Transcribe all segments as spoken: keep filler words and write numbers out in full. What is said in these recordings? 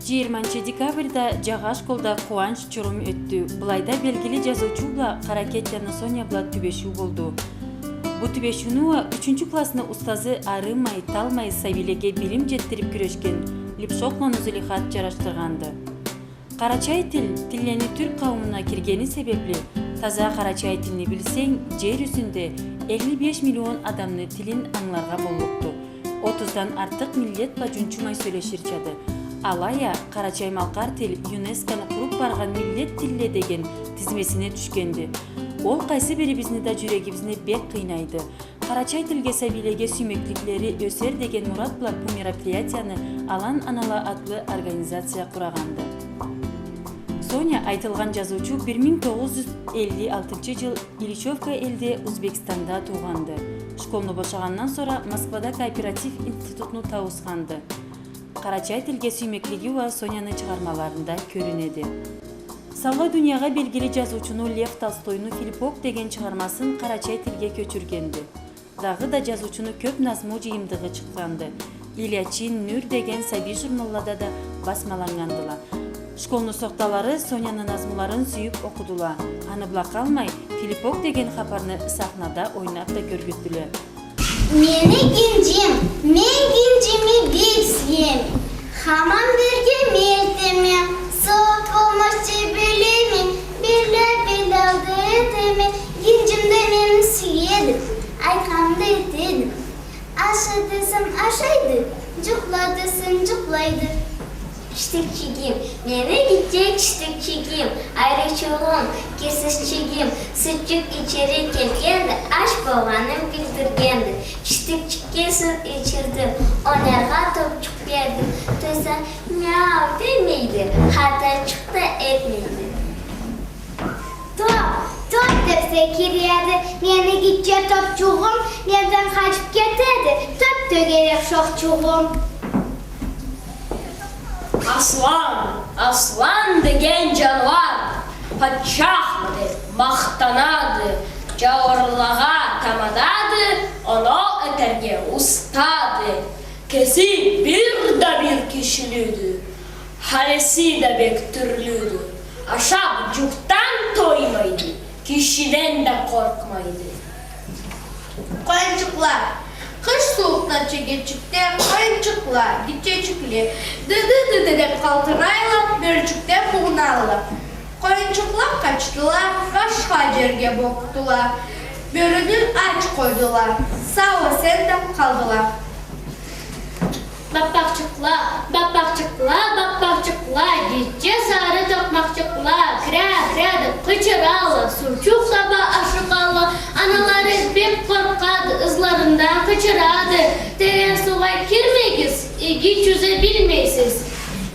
Джыйырманчы декабрда Джагъа школда къууанч чурум ётдю. Былайда белгили джазыучу бла Къаракетяны Соня бла тюбешиу болду. Бу тюбешиуню уа ючюнчю классны устазы арымай, талмай сабийлеге билим джетдирип кюрешген Липшокланы Зулейхат джарашдыргъанды. Къарачай тил, тиллени тюрк къауумуна киргени себепли, таза къарачай тилни билсенг, джер юсюнде элли беш миллион адамны тилин ангыларгъа боллукъду. Отуздан артыкъ миллет бла джунчумай сёлеширчады. Алай а, къарачай-малкъар тил ЮНЕСКО-ну къуруп баргъан миллет тилле деген тизмесине тюшгенди. Ол къайсы бирибизни да джюрегибизни бек къыйнайды. Къарачай тилге сабийлеге сюймекликлери ёсер деген мурат бла бу мероприятияны «Алан анала» атлы организация къурагъанды. Соня айтылгъан джазыучу бир минг тогъуз джюз элли алтынчы джыл Ильичёвка элде, Узбекистанда туугъанды. Школну бошагъандан сора Москвада кооператив институтну тауусханды. Къарачай тилге сюймеклиги уа Соняны чыгъармаларында кёрюнеди. Саулай дуниягъа белгили джазыучуну Лев Толстойну «Филиппок» деген чыгъармасын къарачай тилге кёчюргенди. Дагъыда джазыучуну кёп назму джыйымдыгъы чыкъгъанды. «Ильячин», «Нюр» деген сабий журналлада да басмаланнгандыла. Школну сохталары Соняны назмуларын сюйюп окъудула. Аны бла къалмай, «Филиппок» деген хапарны сахнада ойнап да кёргюзтдюле. Мени гинджим, мен гинджими бек сюеме. Хаман бирге мелтеме, сот болмаз деб билеме, бир да бир да алай этеме. Гинджим да мени сюеди, айтханымы да этеди. Аша десем, ашайды, джукъла десем, джукълайды. Киштикчигим, мени гитче киштикчигим, айрычыгъым, кесичигим, сютчюк ичере келгенди, ач болгъанын билдиргенди. Киштикчикге сют ичирдим, ойнаргъа топчукъ бердим. Тойса, мяу демейди, хатачыкъ да этмейди. Топ, топ деб секиреди мени гитче топчугъум, менден къачыб кетеди топ тёгерек шохчугъум. Аслан, аслан деген джаныуар, патчахмы деб махтанады, джауарлагъа тамадады, оноу этерге устады. Кеси бир да бир кишилюдю, халеси да бек тюрлюдю. Ашаб джукъдан тоймайды, кишиден да къоркъмайды. Къоюнчукъла. Къыш сууукъда чегетчикде къоюнчукъла, гитчечикле, ды-ды-ды-ды деб къалтырайла, бёрюнчюкден бууналла. Къоюнчукъла къачдыла, башха джерге бокъдула. Бёрюню ач къойдула, сау-эсен да къалдыла. Баппакъчыкъла, баппакъчыкъла, баппакъчыкъла, гитче сары токъмакъчыкъла, кра, кра деб къычыралла, суучукъ таба ашыкъалла, аналары бек къоркъады, ызларындан къычырады. Терен суугъа кирмегиз, иги джюзе билмейсиз.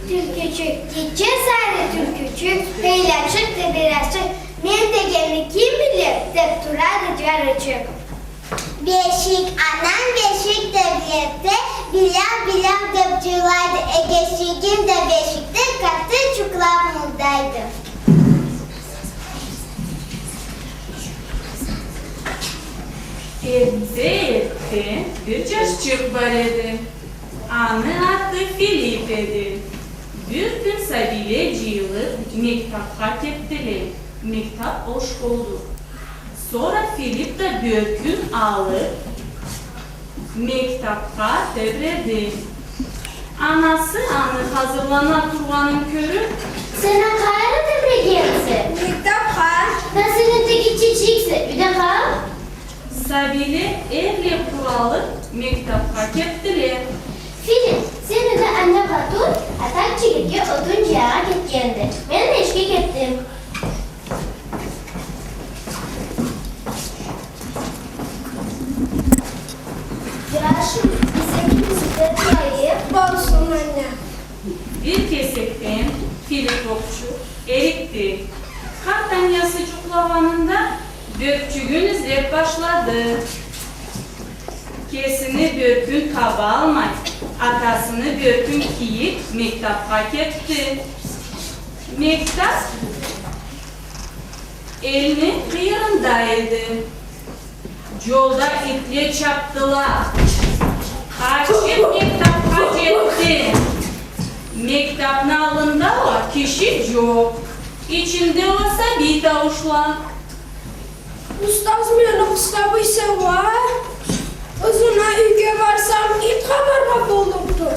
Тюлкючюк, гитче сары тюлкючюк, хыйлачыкъ, тебирачыкъ, мен дегенни ким билир, деб турады джарычыкъ. Бешик, анам бешик деб ерде, билям, билям деб джырлайды, эгечигим да бешикде къаты джукълаб мурдайды. Эртде-эртден бир джашчыкъ бар эди. Аны аты Филипп эди. Бир кюн сабийле джыйылыб, мектебге кетдиле. Мектеб бош болду. Сора Филипп да бёркюн алыб, мектебге тебреди. Анасы аны хазырлана тургъанын кёрюб: «Сен а къайры тебрегенсе?» «Мектебге». «Да сен энтда гитчечиксе, юйде къал». Сабийле эрлай къуралыб, мектебге кетдиле. «Филипп, сен юйде аннабла тур, атанг джигитге отун джыяргъа кетгенди. Мен да ишге кетдим». «Джашым, биз экибиз юйде турайыкъ». «Болсун, анна». Бир кесекден Филиппчыкъ эрикди. Къарт анасы джукълагъанында бёркчюгюн излеб башлады. Кесини бёркюн табалмай, атасыны бёркюн кийиб, мектебге кетди. Мектеб элни къыйырында эди. Джолда итле чабдыла. Къачыб мектебге джетди. Мектебни Киши джокъ. Ичинде уа сабий тауушла. Устаз мени къыстаб эсе уа. Ызына юйге барсам, ит хапаргъа боллукъду.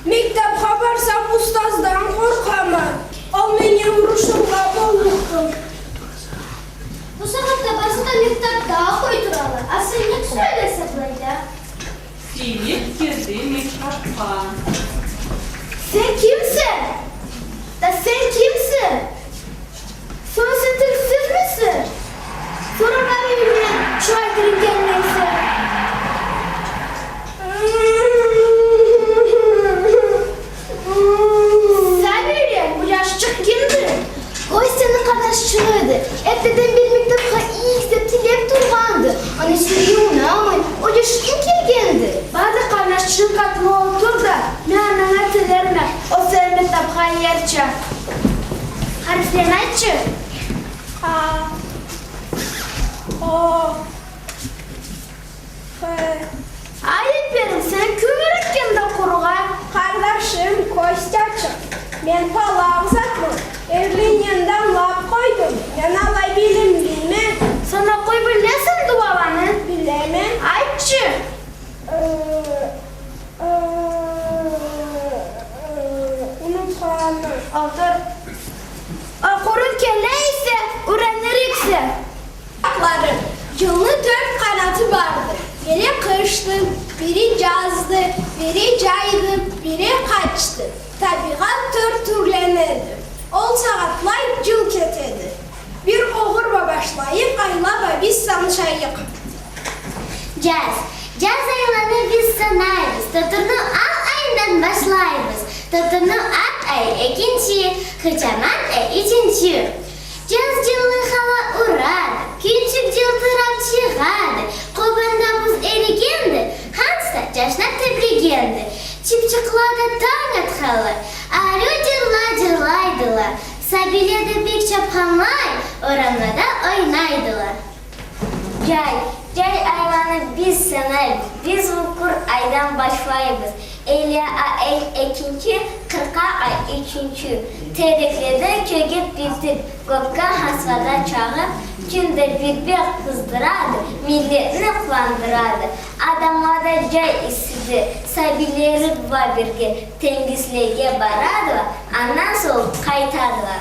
Мектебге барсам, устаздан къоркъама. Ол меннге урушургъа боллукъду. Бу сагъатда барса да мектебде окъуй туралла. А сен не кюсюресе былайда? Сейир кирди мектебге. Сен кимсе? Да сен кимсе? Сора сен тилсизмисе? Сора барыб юйюнге чай киринген эсе. Сабийле, бу джашчыкъ кимди? Костяны къарнашчыгъыды. Эртдеден бери мектебге излеб, тилеб тургъанды. Аны сюйюу унамай, ол джаш ким киргенди? Барды къарнашчыгъынг къатына олтур да, мен анга тилерме, ол сени мектебге иерча. Харифлени айтчы. А, о, Хы. Ай, Эльперим, сен кёбюрюкгенди окъургъа. Къардашым, Костячыкъ, мен палау затмы, эрлингден англаб къойдум. Мен алай билимлиме. Сен окъуй билесенг дуаланы? Билеме. Айтчы. Э, э, э, унутханмы? Олтур. Окъурунг келе эсе, юренириксе. Джылны тёрт къанаты барды. Бири къышды, бири джазды, бири джайды, бири къачды. Табигъат тёрт тюрленеди. Ол сагъатлай джыл кетеди. Бир огъур бла башлайыкъ, айла бла биз санашайыкъ. Джаз. Джаз айланы биз санайбыз. Тотурну ал айындан башлайбыз. Тотурну акъ айы экинчи, хычаман ай ючюнчю. Джаз джыллы хауа урады, кюнчюк джылтыраб чыгъады, Къобанда буз эригенди, ханс да джашнаб тебрегенди. Чыпчыкъла да танг атханлай, ариу джырла джырлайдыла, сабийле да бек чабханлай, орамлада ойнайдыла. Джай, джай айланы биз санайбыз, биз Гулкъур айдан башлайбыз. Элли ай экинчи, къыркъа ай ючюнчю. Терекледе кёгюрт битиб, кёкге хасвада чагъыб, кюн да бир бек къыздырады, миллетни къууандырады. Адамлада джай иссиди, сабийлери бла бирге тенгизлеге барадыла, андан сонгу къайтадыла.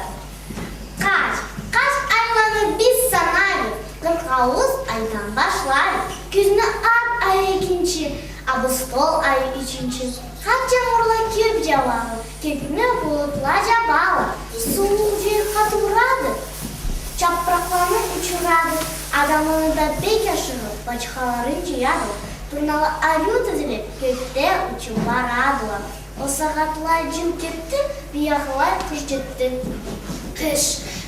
Къаш, къаш айланы биз санайбыз, къыркъ аугъуст айдан башлайбыз. Кюзню акъ айы экинчи, абустол айы ючюнчю. Къарт джангурла кёб джауады, кёкню булутла джабады. Сууукъ джел къаты урады, чапракъланы учурады. Адамланы да бек ашыгъыб, бачхаларын джыяды. Турнала ариу тизилиб, кёкде учуб барадыла. Ол сагъатлай джыл кетди, биягъылай къыш джетди. Къыш.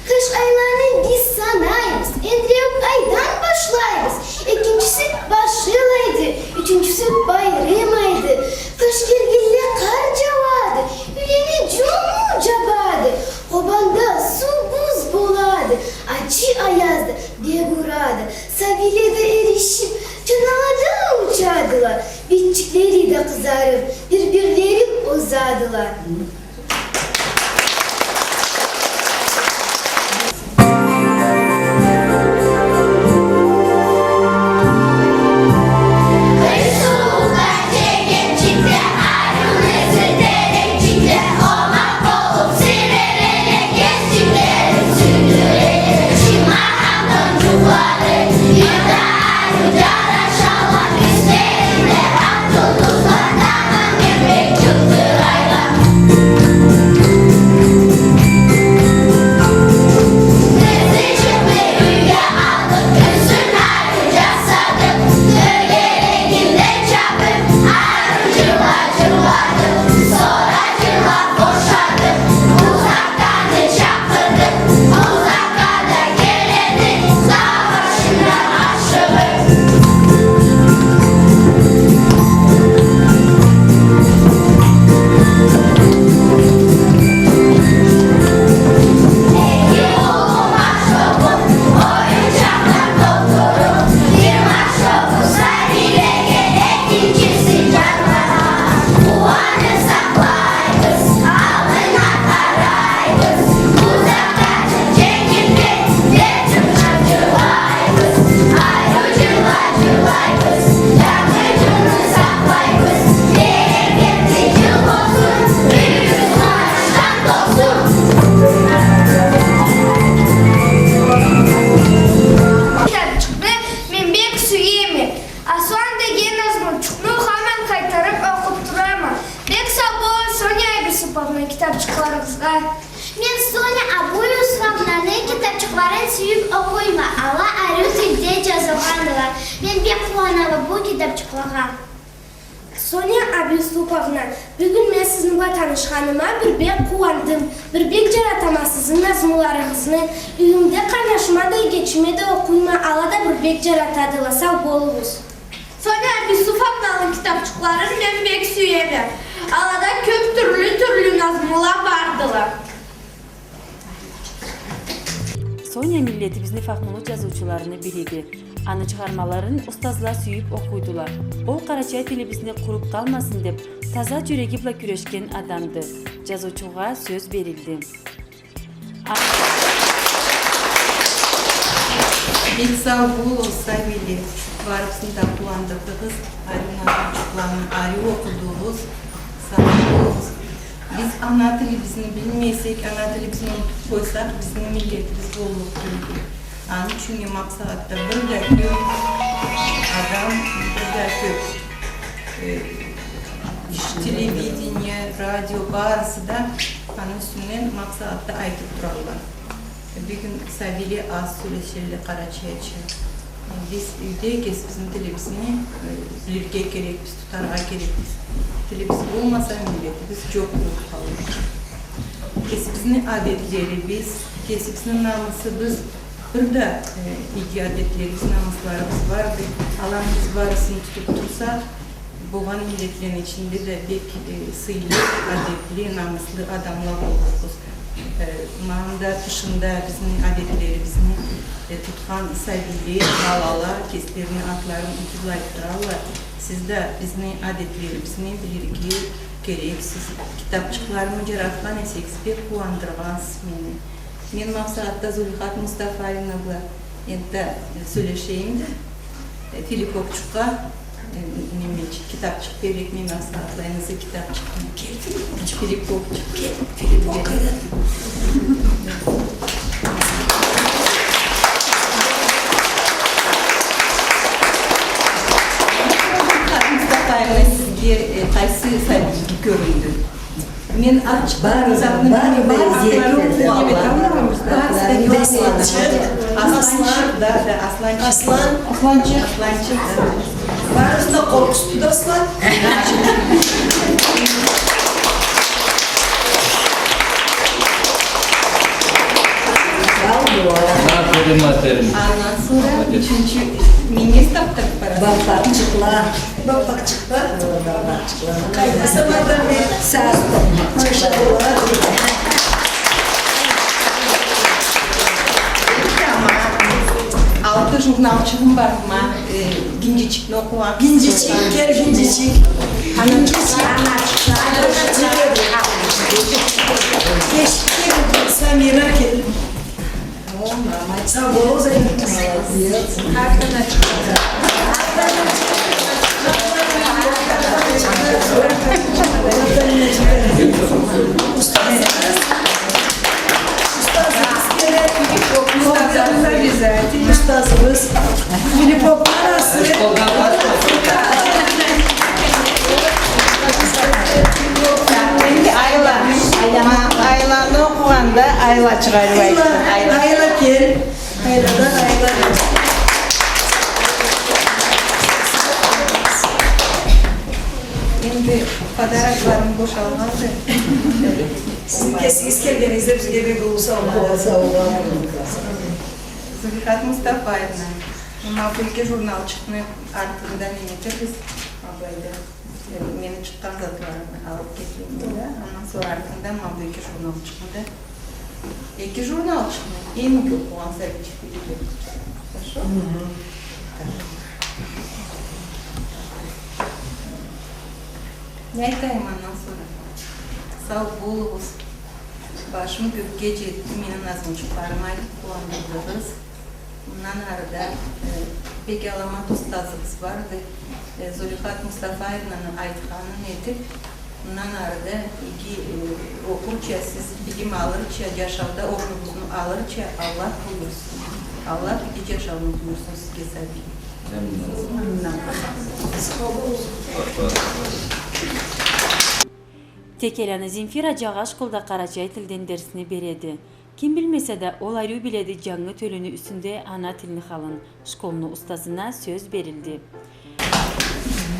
Къыш айланы биз санайбыз, энтреу айдан башлайбыз. Экинчиси башхыл айды, ючюнчюсю байрам айды. Къыш келгенлей къар джауады, юйлени джумуб джабады. Къобанда суу буз болады, ачы аязды, бек урады. Сабийле да эришиб, чаналада учадыла. Битчиклери да къызарыб, бир-бирлерин озадыла. Китапчыкъларыгъызгъа. Мен Соня Абуюсуфовнаны китапчыкъларын сюйюп окъуйма. Ала ариу тилде джазылгъандыла. Мен бек къууанама бу китапчыкълагъа. Соня Абиюсуповна, бюгюн мен сизни бла танышханыма бир бек къууандым. Бир бек джаратама сизни назмуларыгъызны. Юйюмде къарнашыма да, эгечиме да окъуйма, ала да бир бек джаратадыла. Сау болугъуз. Соня Абиюсуфовнаны китапчыкъларын мен бек сюеме. Алада кёп тюрлю-тюрлю назмула бардыла. Соня миллетибизни фахмулу джазыучуларыны бириди. Аны чыгъармаларын устазла сюйюп окъуйдула. Ол къарачай тилибизни къуруп къалмасын деп, таза джюреги бла кюрешген адамды. Джазыучугъа сёз берилди. А- Бек сау болугъуз, сабийле. Барыбызны да къууандырдыгъыз. Ариу назмучукъланы ариу окъудугъуз. Сау болугъуз. Биз ана тилибизни билмесек, ана тилибизни унутуп къойсакъ, бизни миллетибиз боллукъ тюлдю. Аны ючюн ма бусагъатда бир да кёп адам, бир да кёп, э, телевидение, радио, барысы да аны юсюнден ма бусагъатда айтып туралла. Бюгюн сабийле аз сёлешелле къарачайча. Биз юйде кесибизни тилибизни, э, билирге керекбиз, тутаргъа керекбиз. Тилибиз болмаса, миллетибиз джокъ болуп къалыр. Кесибизни адетлерибиз, кесибизни намысыбыз, бир да, э, иги адетлерибиз, намысларыбыз барды. Аланы биз барысын тутуп турсакъ, болгъан миллетлени ичинде да бек, э, сыйлы, адепли, намыслы адамла боллукъбуз. Э, ма мында тышында бизни адетлерибизни, э, тутхан сабийле, балала кеслерини атларын иги бла айтдыралла. Сиз да бизни адетлерибизни билирге керексиз. Китапчыкъларымы джаратхан эсегиз, бек къууандыргъансыз мени. Мен ма бусагъатда Зулихат Мустафаевна бла энтда, э, сёлешейим да, э, Филиппокчукъгъа, э, немечик, китапчыкъ беририкме ма бусагъатда, энди китапчыкъны. Кел, Филиппокчукъ. Филиппокчукъ. Кел, Филиппокчукъ. Зулихат Мустафаевна, сизге, э, къайсы сабийинги кёрюндю? Мен ачыкъ, барыбызны, барыбызны да изледим. Барыбызны да изледим. Асланчыкъ, да, да, Асланчыкъ. Аслан. Асланчыкъ. Асланчыкъ, да. Барыбызны да къоркъузду да Аслан. Аферин, аферин. Андан сора ючюнчю, меннге таптырып барасыз. Балпакъчыкъла. Балпакъчыкъла. Къайда самардан бери? Сагъатдан. Машалла. Тамам. Алты журналчыгъым бар, ма, э, Гинжичикни окъугъан. Гинжичик, кел, Гинжичик. Гинжичик. Ана, ана, ана. Эшикге кел, Самира, кел. Сау бол, Зайнутдин. Молодец. Устазыбыз келеди. Устазыбыз. Филиппокну анасы. Энди Айла, Айла, Айланы окъугъанда Айла чыгъарып айтсын. Айла, Айла, кел. Айладан, Айладан. Энди подарокларым бошалгъанды. Сизни кесигиз келгенигизде бизге бек уллу сау болугъуз. Зулихат Мустафаевна, ма бу эки журналчыкъны артында неме этербиз, абайда. Мени чыкъгъан затларымы алып кетейим да, андан сора артындан ма бу эки журналчыкъны да. Эки журналчыкъны энди окъугъан сабийчик биледи. Хорошо? Мгм. Не айтайым андан сора? Сау болугъуз. Башым кёкге джетди, мени назмучукъларымы айтып къууандырдыгъыз. Мындан ары да, э, бек аламат устазыбыз барды. Э, Зулихат Мустафаевнаны айтханын этип, мындан ары да иги, э, окъурча, сиз билим алырча, джашауда орнугъузну алырча, Аллах буюрсун. Аллах иги джашауну буюрсун сизге, сабий. Амин. Амин. Текеланы Земфира джагъа школда къарачай тилден дерсни береди. Ким билмесе да, ол ариу биледи джангы тёлюню юсюнде ана тилни халын. Школну устазына сёз берилди.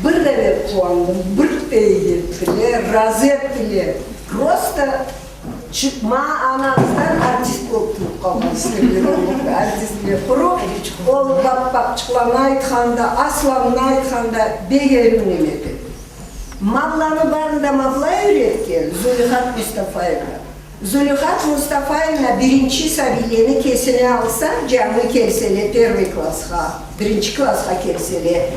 Бир да бек къууандым, бир да иги этдиле, разы этдиле. Просто чыкъма, анабыздан артист болуп тууп къалгъан сизге, артистле. Къуру ол бапбакъчыкъланы айтханда, асланны айтханда, бек эринеме этеди. Ма быланы барын да ма былай юйретген Зулихат Мустафаевна. Зулихат Мустафаевна биринчи сабийлени кесине алса, джангы келселе первый классха, биринчи классха келселе,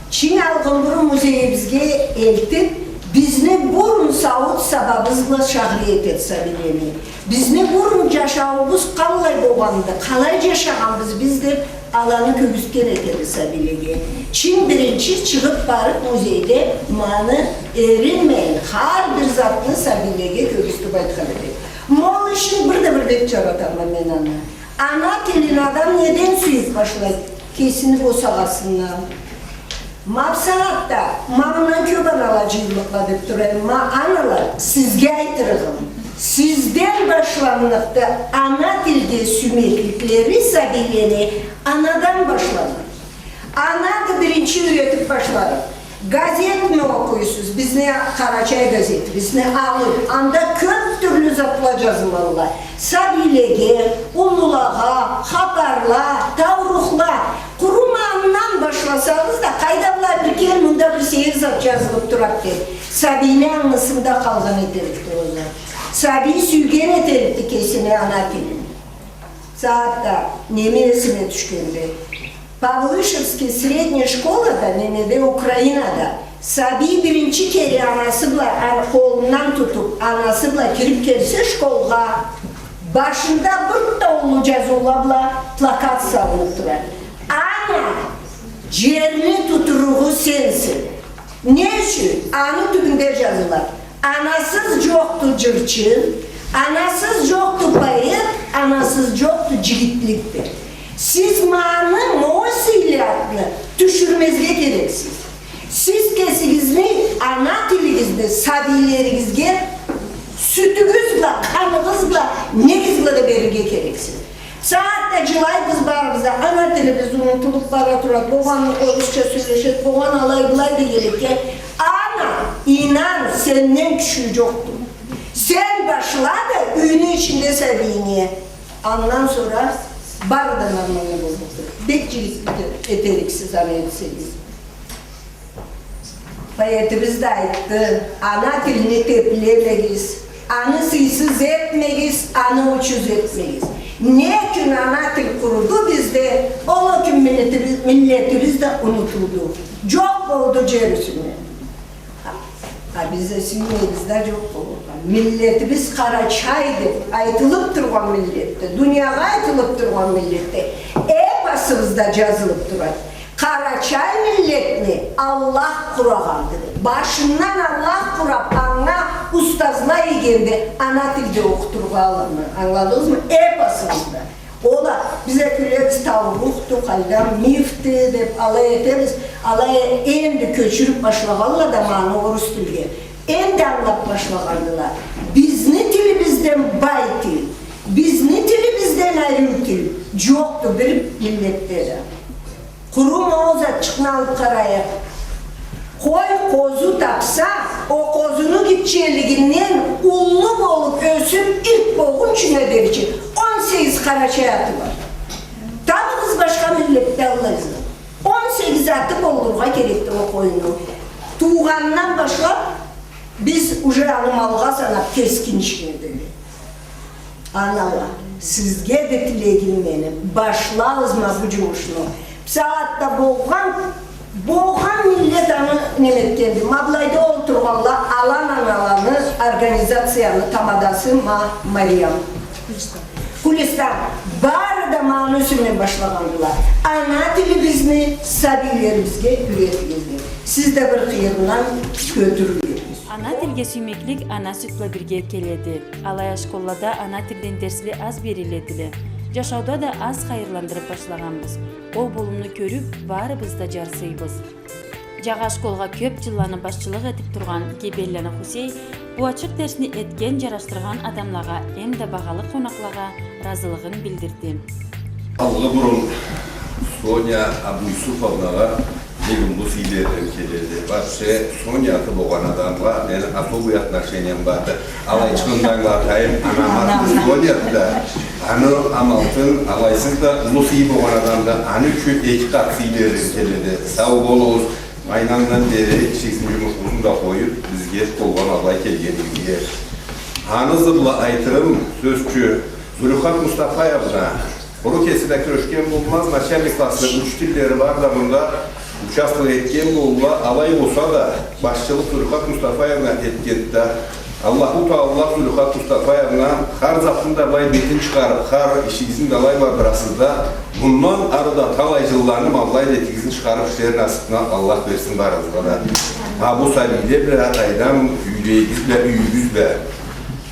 чынг алгъын бурун музейибизге элтип, бизни бурун сауут-сабабыз бла шагълы этеди сабийлени. Бизни бурун джашауубуз къаллай болгъанды, къалай джашагъанбыз биз деп, аланы кёргюзтген этеди сабийлеге. Чынг биринчи чыгъып барып музейде муну эринмейин, хар бир затны сабийлеге кёргюзтюп айтхан этеди. Ма ол ишни бир да бир бек джаратама мен аны. Ана тилин адам неден сюйюп башлайды? Кесини босагъасындан. Ма бусагъатда, ма мындан кёп анала джыйыллыкъла деп турайым, ма анала, сизге айтырыгъым. Сизден башланныкъды ана тилге сюймекликлери сабийлени анадан башланныкъ. Анады биринчи юйретип башларыкъ. Газетни окъуйсуз, бизни Къарачай газетибизни алып, анда кёп тюрлю затла джазылалла. Сабийлеге, уллулагъа, хапарла, таурухла. Къуру ма андан башласагъыз да, къайда былай бир кел, мында бир сейир зат джазылып турады деп. Сабийни ангысында къалгъан этерикди ол зат. Сабий сюйген этерикди кесини ана тилин. Сагъатда неме эсиме тюшгенди. Павлышевский средний школада, немеде, Украинада, сабий биринчи кере анасы бла, ан-, къолундан тутуп, анасы бла кирип келсе школгъа, башында бир да уллу джазыула бла плакат салынып турады. Ана, джерни тутуругъу сенсе. Не ючюн? Аны тюбюнде джазылады. Анасыз джокъду джырчы, анасыз джокъду поэт, анасыз джокъду джигитлик деп. Сиз ма аны, ма ол сыйлы атны тюшюрмезге керексиз. Сиз кесигизни, ана тилигизни сабийлеригизге сютюгюз бла, къаныгъыз бла, негиз бла да берирге керексиз. Сагъатда джылайбыз барыбыз да, ана тилибиз унутулуп бара турады. Болгъан орусча сёлешеди, болгъан алай-былай дегенликге, ана, ийнан, сенден кючю джокъду. Сен башла да юйню ичинде сабийинге. Андан сора бары да нормально боллукъду. Бек джигитлик этериксиз аны этсегиз. Поэтибиз да айтды, ана тилни теплемегиз, аны сыйсыз этмегиз, аны учуз этмегиз. Не кюн ана тил къуруду бизде, ол кюн миллетибиз, миллетибиз да унутулду. Джокъ болду джер юсюнден. А биз да сюймейбиз да джокъ болургъа. Миллетибиз къарачай деп айтылып тургъан миллетди, дуниягъа айтылып тургъан миллетди. Эпосубузда джазылып турады. Къарачай миллетни Аллах къурагъанды. Башындан Аллах къурап, анга устазла ийгенди, ана тилде окъутургъа аланы. Ангыладыгъызмы? Эпосубузда. Ол а, биз а кюлебиз, таурухду, къайдам, мифди деп алай этебиз. Алай энди кёчюрюп башлагъанла да ма аны орус тилге. Энди ангылап башлагъандыла. Бизни тилибизден бай тил, бизни тилибизден ариу тил джокъду бир миллетде да. Къуру ма ол затчыкъны алып къарайыкъ. Къой къозу тапса, ол къозуну гитчелигинден уллу болуп ёсюп, ит болгъунчугъа дери, он сегиз къарачай аты бар. Табыгъыз башха миллетде аллай зат. Он сегиз аты болургъа керекди ол къойну. Туугъандан башлап, биз уже аны малгъа санап, кескинчиге дери. Анала, сизге да тилегим мени, башлагъыз ма бу джумушну. Бусагъатда болгъан, болгъан миллет аны неме этгенди. Ма былайда олтургъанла, алан аналаны организацияны тамадасы ма Мариям. Гюлистан. Бары да ма аны юсюнден башлагъандыла. Ана тилибизни сабийлерибизге юйретигиз. Сиз да бир къыйырындан кётюрюлюгюз. Ана тилге сюймеклик ана сют бла бирге келеди. Алай а школлада ана тилден дерсле аз бериледиле. Джашауда да аз хайырландырып башлагъанбыз. Ол болумну кёрюп, барыбыз да джарсыйбыз. Джагъа школгъа кёп джылланы башчылыкъ этип тургъан Гебелланы Хусей Бу ачыкъ дерсни этген, джарашдыргъан адамлагъа эмда багъалы къонакълагъа ыразылыгъын билдирди. Алгъы бурун Соня Абуюсуповнагъа бек уллу сый бергим келеди. Вообще, Соня аты болгъан адамгъа мени особый отношениям барды. Алай чыгъындан ангылатайым, анам аты Соня да, аны амалтын, алайсыз да уллу сый болгъан адамды, аны ючюн эки къат сый бергим келеди. Сау болугъуз. Айнандан бери ишигизни, джумушугъузну да къоюп, бизге школгъа алай келгенигизге. Аны ызы бла айтырым, сёз ючюн, Зулюхат Мустафаевна, къуру кеси да кюрешген болмаз, начальный классны учительлери бар да мында участвовать этген болурла, алай болса да, башчылыкъ Зулюхат Мустафаевна этгенди да, Аллаху Таала Зулюхат Мустафаевна хар затны да былай бетин чыгъарып, хар ишигизни да алай бардырасыз да, мындан ары да талай джылланы ма былай бетигизни чыгъарып ишлерге насыпны Аллах берсин барыгъызгъа да. Ма бу сабийле бла, къайдам, юйлеригиз бла, юйюгюз бла.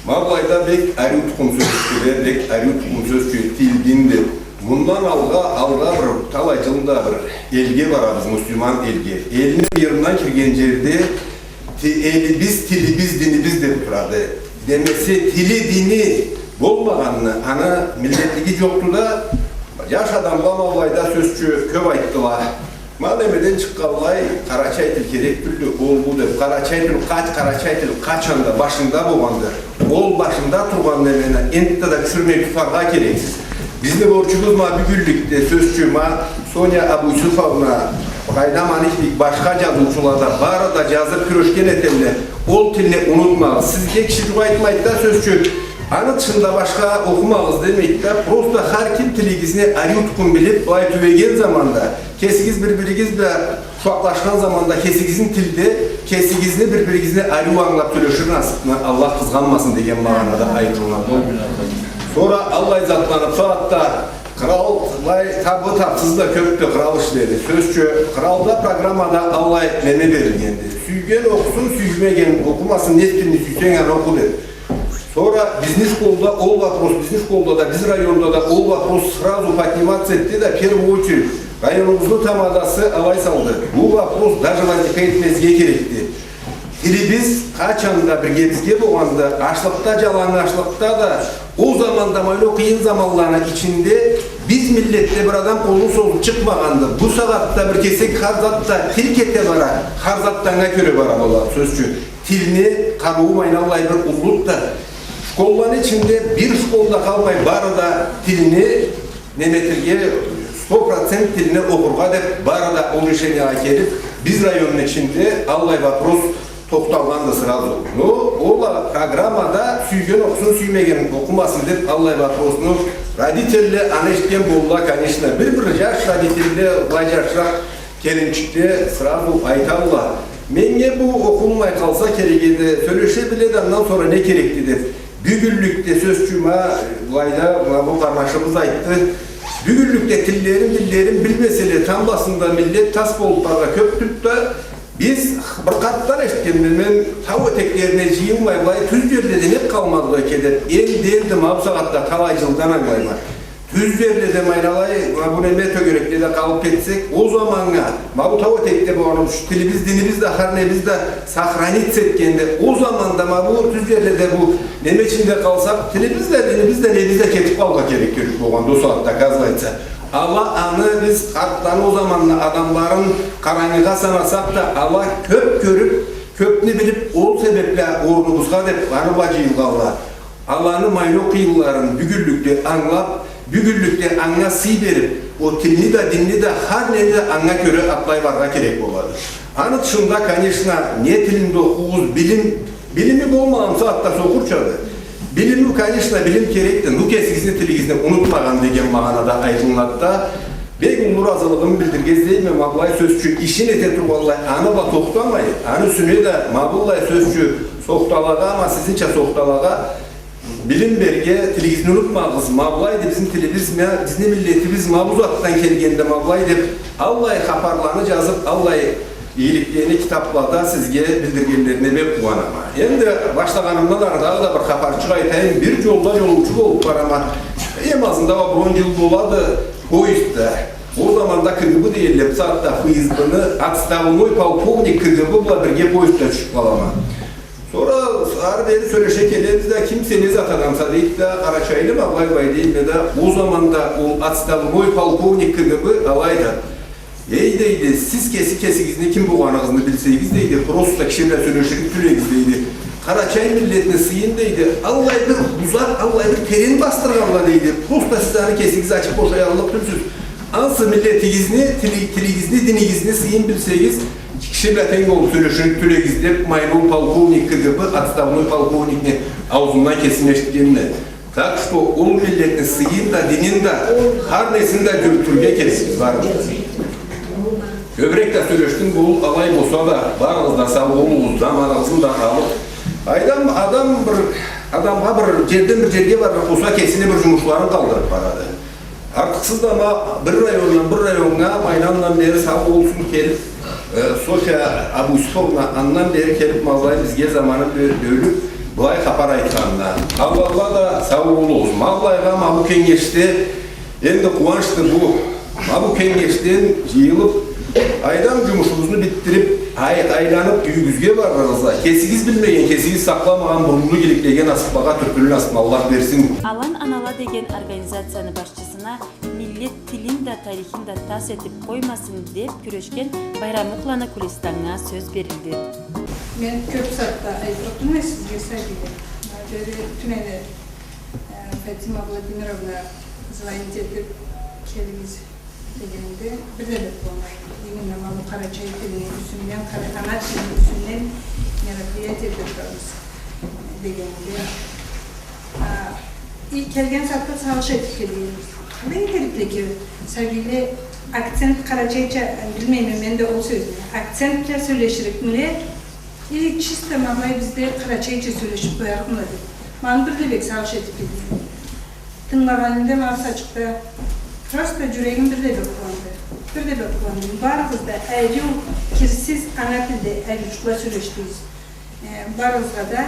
Ма былайда бек ариу тукъум сёз ючюн, бек ариу тукъум сёз ючюн, тил, дин деп. Мындан алгъа, алгъа бир талай джылда бир элге барабыз, муслиман элге. Элни къыйырына кирген джерде ти-, элибиз, тилибиз, динибиз деп турады. Демесе, тили, дини болмагъанны, аны миллетлиги джокъду да, джаш адамла ма былайда сёз ючюн кёп айтдыла. Ма немеден чыкъгъанлай, къарачай тил керек тюлдю, ол бу деп, къарачай тил, къач-, къарачай тил къачан да башында болгъанды. Ол башында тургъан немени энтда да тюшюрмей тутаргъа керексиз. Бизни борчубуз ма бюгюнлюкде, сёз ючюн, ма Соня Абуюсуповна, къайдам, аны кибик башха джазыучула да бары да джазып кюрешген этелле. Ол тилни унутмагъыз. Сизге киши джукъ айтмайды да, сёз ючюн, аны тышында башха окъумагъыз демейди да, просто хар ким тилигизни ариу тукъум билип, былай тюбеген заманда, кесигиз бир-биригиз бла ушакълашхан заманда кесигизни тилде, кесигизни бир-биригизни ариу ангылап сёлешир насыпны Аллах къызгъанмасын деген магъанада айтылгъан. Сора аллай затланы бусагъатда къырал, былай табы тапсыз да кёпдю къырал ишлери. Сёз ючюн, къыралда программада аллай неме берилгенди. Сюйген окъусун, сюймеген окъумасын, не тилни сюйсенг, аны окъу деп. Сора бизни школда ол вопрос, бизни школда да, биз районда да ол вопрос сразу подниматься этди да, в первую очередь, районубузну тамадасы алай салды. Бу вопрос даже возникать этмезге керекди. Тилибиз къачан да биргебизге болгъанды, ачлыкъда, джалангачлыкъда да, ол заманда, ма ол къыйын заманланы ичинде биз миллетде бир адам къолун созуп чыкъмагъанды. Бусагъатда бир кесек хар зат да тил кете бара, хар зат да анга кёре бара болады, сёз ючюн. Тилни къарыуу ма аллай бир уллуду да. Школланы ичинде бир школ да къалмай, бары да тилни неме этерге, сто процент тилни окъургъа деп, бары да ол решениягъа келип, биз районну ичинде аллай вопрос тохталгъанды сразу. Но ол а программада сюйген окъусун, сюймеген окъумасын деп аллай вопросну родительле аны эшитген болурла, конечно. Бир-бир джаш родительле, былай джашыракъ келинчикле сразу айталла: «Меннге бу окъулмай къалса керек эди, сёлеше биледи, андан сора не керекди?» — деп. Бюгюнлюкде, сёз ючюн, ма былайда, ма бу къарнашыбыз айтды. Бюгюнлюкде тиллерин, динлерин билмеселе, тамбласында миллет тас болуп баргъа кёпдюдю да, биз бир къартдан эшитгенме мен, тау этеклерине джыйылмай, былай тюз джерледе нек къалмадыла экен деп, энди, энди ма бусагъатда талай джылдан ангылайма. Тюз джерледе, ма алай, ма бу неме тёгерекледе къалып кетсек, ол заманнга, ма бу тау этекде болгъан тилибиз, динибиз да, хар небиз да сохраниться этгенде, ол заманда ма бу тюз джерледе бу неме ичинде къалсакъ, тилибиз да, динибиз да, небиз да кетип къалыргъа керек тюл болгъанды ол сагъатда, оказывается. Ала аны биз къартланы ол заманны адамларын къарангыгъа санасакъ да, ала кёп кёрюп, кёпню билип, ол себепли орнубузгъа деп, аны бла джыйылгъанла. Аланы майнокъ къыйынларын бюгюнлюкде ангылап, бюгюнлюкде анга сый берип, ол тилни да, динни да, хар нени да анга кёре атлай барыргъа керек болады. Аны тышында, конечно, не тилинде окъугъуз, билим, билими болмагъан сагъатда сокъурчады. Билими, конечно, билим керекди, ну кесигизни тилигизни унутмагъан деген магъанада айтылынады да. Бек уллу ыразылыгъымы билдирирге излейме, ма былай, сёз ючюн, ишин эте тургъанлай, аны бла тохтамай, аны юсюне да ма быллай, сёз ючюн, сохталагъа, ма сизинча сохталагъа, билим берирге, тилигизни унутмагъыз, ма былайды бизни тилибиз, ма бизни миллетибиз ма бу затдан келгенди, ма былай деп, аллай хапарланы джазып, аллай игиликлени китаплада сизге билдиргенлерине бек къууанама. Энди башлагъанымдан ары дагъыда бир хапарчыкъ айтайым, бир джолда джолоучу болуп барама. Эм азында бир он джыл болады, поездда. Ол заманда КГБ дегенле, бусагъатда ФСБ-ни, отставной полковник КГБ бла бирге поездда тюшюп къалама. Сора ары бери сёлеше келебиз да, ким сен, не зат адамса, дейди да, къарачайлымы, алай-былай дейме да, ол заманда ол отставной полковник КГБ алай айтады. Эй, дейди, сиз кеси кесигизни ким болгъаныгъызны билсегиз, дейди, просто киши бла сёлеширик тюлегиз, дейди. Къарачай миллетни сыйын, дейди, аллай бир узакъ, аллай бир терен басдыргъанла, дейди. Просто сиз аны кесигиз ачыб бошаяллыкъ тюлсюз. Ансы миллетигизни, тили-, тилигизни, динигизни сыйын билсегиз, киши бла тенг болуб сёлеширик тюлегиз, деб, ма ол полковник КГБ, отставной полковникни ауузундан кесим эшитгенме. Так что ол миллетни сыйын да, динин да, хар несин да джюрютюрге керекбиз барыбыз. Кёбюрек да сёлешдим, бу алай болса да, барыгъыз да сау болугъуз, заманыгъызны да алыб. Къайдам, адам бир, адамгъа бир джерден бир джерге баргъан болса, кесине бир джумушларын къалдырыб барады. Артыкъсыз да ма бир райондан бир районнга, ма андан бери, сау болсун, келиб, э, Софья Абусуповна андан бери келиб, ма былай бизге заманын бё-, бёлюб, былай хапар айтханына. Аллахха да сау болугъуз. Ма былайгъа, ма бу кенгешде, энди къууанчды бу. Ма бу кенгешден джыйылыб, къайдам, джумушубузну битдириб, ай-, айланыб, юйюгюзге барыргъа, кесигиз билмеген, кесигиз сакъламагъан бурунлу игиликлеге насыблагъа тюртюрюн насыбын Аллах берсин. «Алан анала» деген организацияны башчысына миллет тилин да, тарихин да тас этиб къоймасын деб кюрешген Байрамукъланы Кулистаннга сёз берилди. Мен кёб затда айтыб турама сизге, сабийле. Бери тюнене, э, Фатима Владимировна звонить этиб, келигиз дегенинде, бир да бек къууанмайма. Именно ма бу къарачай тилини юсюнден, къара-, ана тилини юсюнден мероприятие этиб турабыз дегенинде, а, и келген сагъатда сагъыш этиб келгенбиз. Къалай этерикле экен, сабийле, акцент къарачайча, билмейме мен да ол сёзню. Акцент бла сёлеширикмиле, или чисто ма былай бизде къарачайча сёлешиб къоярыкъмыла деб. Ма аны бир да бек сагъыш этиб келгенме. Тынгылагъанымда ма бусачыкъда просто джюрегим бир да бек къууанды. Бир да бек къууандым. Барыгъыз да ариу, кирсиз, ана тилде ариучукъла сёлешдигиз. Э, барыгъызгъа да,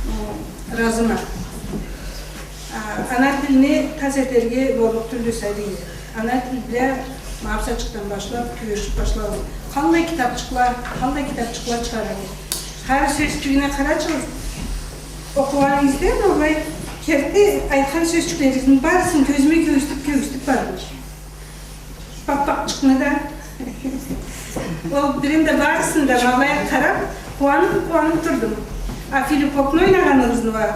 м, разыма. А, ана тилни тас этерге боллукъ тюлдю, сабийле. Ана тил бла ма бусачыкъдан башлаб, кюрешиб башлабыз. Къаллай китабчыкъла, къаллай китабчыкъла чыгъарады. Хар сёзчюгюне къарачыгъыз. Окъугъаныгъызда, ма былай, керти айтхан сёзчюклеригизни барысын кёзюме кёргюзтюб, кёргюзтюб бардым. Паппакъчыкъны да. Ол бирин да, барысын да ма былай къараб, къууаныб, къууаныб турдум. А Филиппокну ойнагъаныгъызны уа,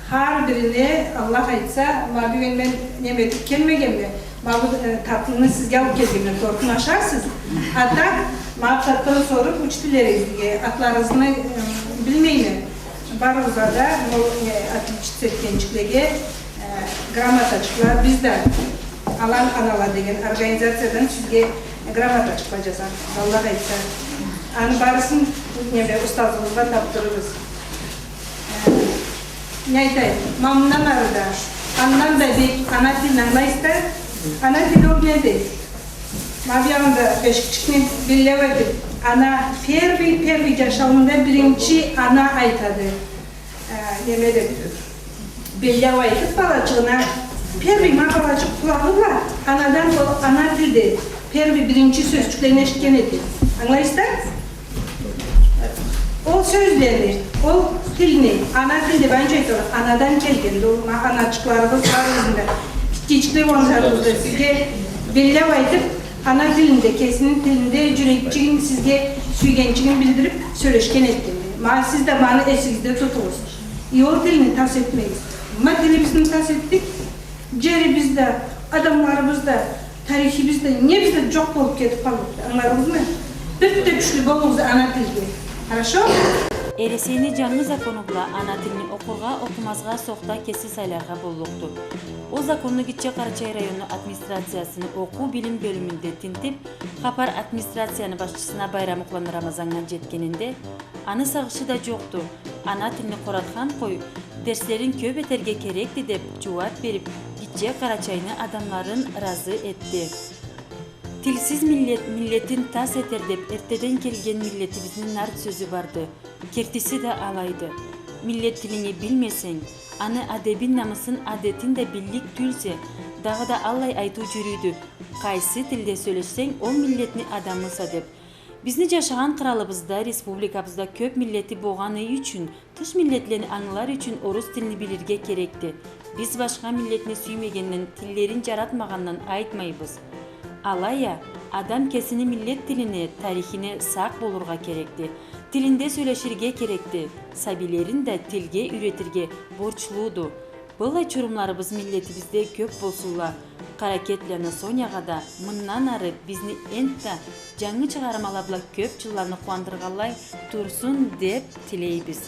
хар бирине, Аллах айтса, ма бюгюн мен неме этиб келмегенме, ма бу, э, татлыны сизге алыб келгенме, тортну ашарсыз. А так, ма бу затдан соруб, учителлеригизге атларыгъызны, э, билмейме. Барыгъызгъа да, ол, э, отличница этгенчиклеге, э, грамотачыкъла, биз да «Алан анала» деген организациядан сизге грамотачыкъла джазабыз, Аллах айтса. Аны барысын, неме, устазыгъызгъа тапдырырбыз. Э, не айтайым, ма мындан ары да, андан да бек ана тилни ангылайсыз да, ана тили ол неди? Ма биягъында бешикчикни беллеу этиб, ана первый, первый джашауунда биринчи ана айтады. Э, неме деб, беллеу айтыб балачыгъына, первый ма балачыкъ къулагъы бла анадан ол ана тилде первый биринчи сёзчюклени эшитген эди. Ангылайсыз да? Ол сёзлени, ол тилни, ана тил деб анча айталла, анадан келгенди, ол ма аначыкъларыбыз барыбызны да, гитчечикле болгъан сагъатыбызда сизге беллеу айтыб, ана тилинде, кесини тилинде джюрекчигин, сизге сюйгенчигин билдириб сёлешген этгенди. Ма сиз да ма аны эсигизде тутугъуз. И ол тилни тас этмегиз. Ма тилибизни тас этдик, джерибиз да, адамларыбыз да, тарихибиз да, небиз да джокъ болуб кетиб къаллыкъды. Ангыладыгъызмы? Бир да кючлю болугъуз ана тилге. Хорошо? Эресейни джангы закону бла ана тилни окъургъа, окъумазгъа сохта кеси сайларгъа боллукъду. Ол законну Гитче Къарачай районну администрациясыны окъуу-билим бёлюмюнде тинтиб, хапар администрацияны башчысына Байрамукъланы Рамазаннга джетгенинде, аны сагъышы да джокъду. Ана тилни къоратхан къой, дерслерин кёб этерге керекди, деб джууаб бериб, Гитче Къарачайны адамларын разы этди. Тилсиз миллет миллетин тас этер, деб эртеден келген миллетибизни нарт сёзю барды. Кертиси да алайды. Миллет тилинги билмесенг, аны адебин, намысын, адетин да биллик тюлсе, дагъыда аллай айтыу джюрюйдю: къайсы тилде сёлешсенг, ол миллетни адамыса, деб. Бизни джашагъан къралыбызда, республикабызда кёб миллети богъаны ючюн, тыш миллетлени ангылар ючюн орус тилни билирге керекди. Биз башха миллетни сюймегенден, тиллерин джаратмагъандан айтмайбыз. Алай а, адам кесини миллет тилине, тарихине сакъ болургъа керекди. Тилинде сёлеширге керекди. Сабийлерин да тилге юйретирге борчлуду. Быллай чурумларыбыз миллетибизде кёб болсунла. Къаракетланы Сонягъа да мындан ары бизни энтда джангы чыгъармала бла кёб джылланы къууандыргъанлай турсун деб тилейбиз.